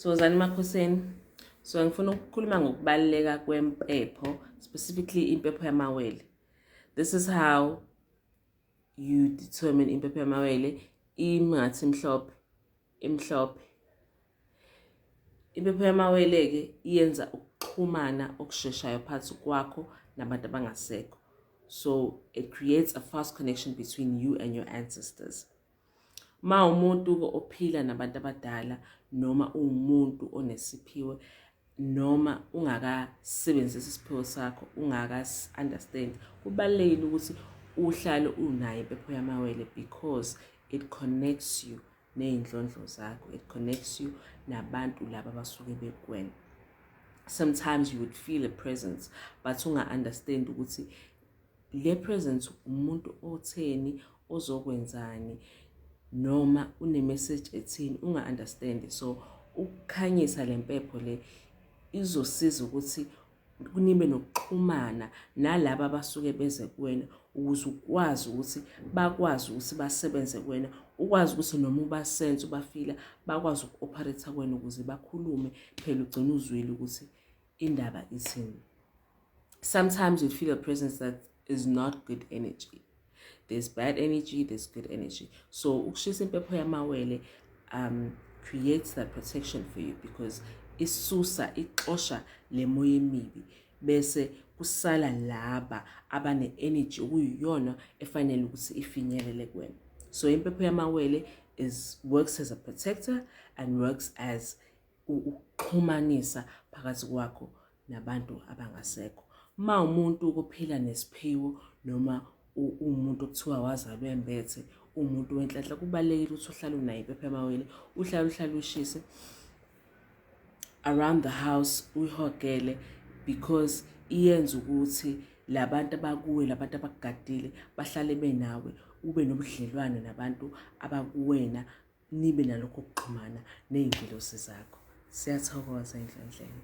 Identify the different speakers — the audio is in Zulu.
Speaker 1: Thokozani Makhosini. So ngifuna ukukhuluma ngokubaluleka kwempepho, specifically impepho yamawele. This is how you determine impepho yamawele. Ingathi imhlophe, imhlophe. Impepho yamawele-ke iyenza ukuxhumana okusheshayo phakathi kwakho nabantu abangasekho. So it creates a fast connection between you and your ancestors. Ma umuntu ophila nabantu abadala noma uwumuntu onesiphiwo noma ungakasebenzisi isiphiwo sakho, ungaka-understand, kubalulekile ukuthi uhlale unayo impepho yamawele because it connects you ney'ndlondlo zakho, it connects you nabantu laba abasuke bekuwena. Sometimes you would feel a presence but unga-understand ukuthi le presence umuntu otheni, ozokwenzani, noma une-message ethini, unga-understand. So ukukhanyisa le mpepho le izosiza ukuthi nibe nokuxhumana nalaba abasuke beze kuwena, ukuze ukwazi ukuthi bakwazi ukuthi basebenze kuwena, ukwazi ukuthi noma ubasense, ubafila, bakwazi uku-operate kuwena ukuze bakhulume. Phela ugcina uzwile ukuthi indaba ithini. Sometimes you feel a presence that is not good energy. There's bad energy, there's good energy. So ukushisa impepho yamawele creates that protection for you because isusa, ixosha le moya emibi, bese kusala laba abane-energy okuyiyona efanele ukuthi ifinyelele kuwena. So impepho yamawele is works as a protector and works as ukuxhumanisa phakathi kwakho nabantu abangasekho. Ma umuntu kuphila nesiphiwo noma uwumuntu okuthiwa wazalwa embethe, uwumuntu wenhlanhla, kubalulekile ukuthi uhlale unayo impepho yamawele, uhlale uyishise around the house, uyihogele, because iyenza ukuthi labantu abakuwe, labantu abakugadile bahlale benawe, ube nobudlelwano nabantu abakuwena, nibe nalokho kuxhumana ney'ngelosi zakho. Siyathokoza endlondleni.